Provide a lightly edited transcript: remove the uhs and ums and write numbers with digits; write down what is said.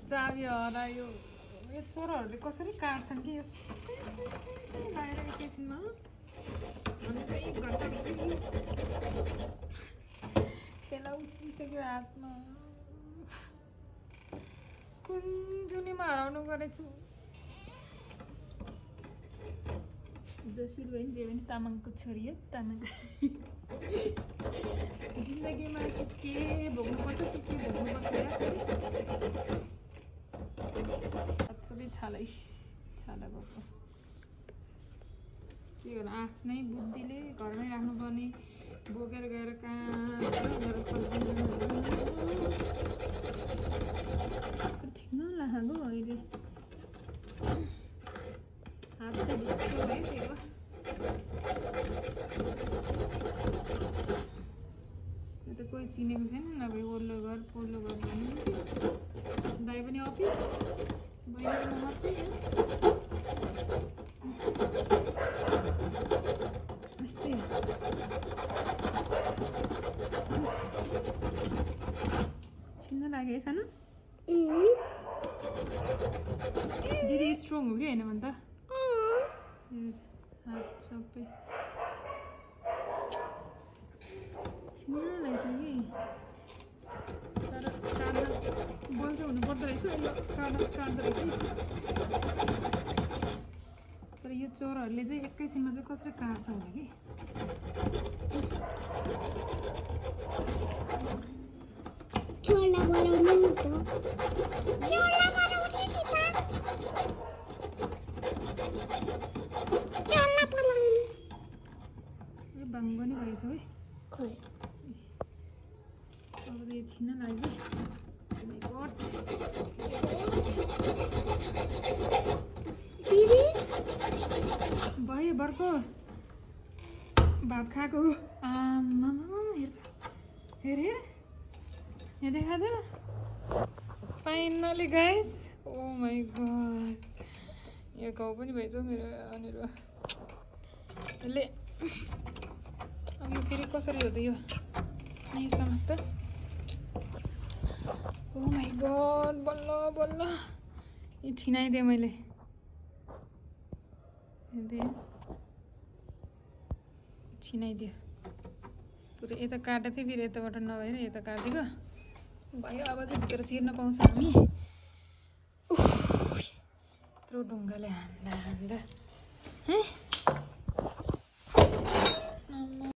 चाबी हरायो यो चोरहरूले कसरी काट्छन् कि यो बाहिर एकैछिनमा भनेर 1 घन्टा भइसक्यो त्यसलाई उसिसक्यो हातमा कुन जुनीमा हराउनु गरेछु जसरी भए जे पनि तामाङको छोरी हो तामाङ जिन्दगीमा के भोग्नुपर्छ के भोग्नुपर्छ सबै छालै छाला गएको के गर्नु आफ्नै बुद्धिले घरमै राख्नुपर्ने बोकेर गएर कहाँ ठिक नलागो अहिले हात चाहिँ ढुक्क भयो त्यही हो यो त कोही चिनेको छैन नभए ओल्लो घर पल्लो घर भन्नु दाइ पनि अफिस बहिनीको मात्रै यस्तै छिन्न लाग्यो है सानो दिदी स्ट्रङ हो कि होइन भन् त हात सबै छिन्न लाग्छ कि तर काट्दा बल चाहिँ हुनुपर्दो रहेछ यो काट्दो रहेछ तर यो चोरहरूले चाहिँ एकैछिनमा चाहिँ कसरी काट्छ होला कि चोरलाई बोलाउनु नि त चोरलाई बोलाउनु नि त चोरलाई बोलाउनु यो बाङ पनि भएछ है खै अब यो छिन्न लाग्यो दिदी भयो बर्को भात खाएको आमा हेर यहाँ देखा त finally guys oh my god यो गाउँ पनि भएछ मेरो अनिरो यसले अब यो फेरि कसरी हो त यो यही समात ओ माई गॉड बल्ल बल्ल यो छिनाइदिएँ मैले छिनाइदियो पुरै यता काटेको थिएँ फेरि यताबाट नभएर यता काटिदिएको भयो अब चाहिँ भित्र छिर्न पाउँछ हामी यत्रो ढुङ्गाले हान्दा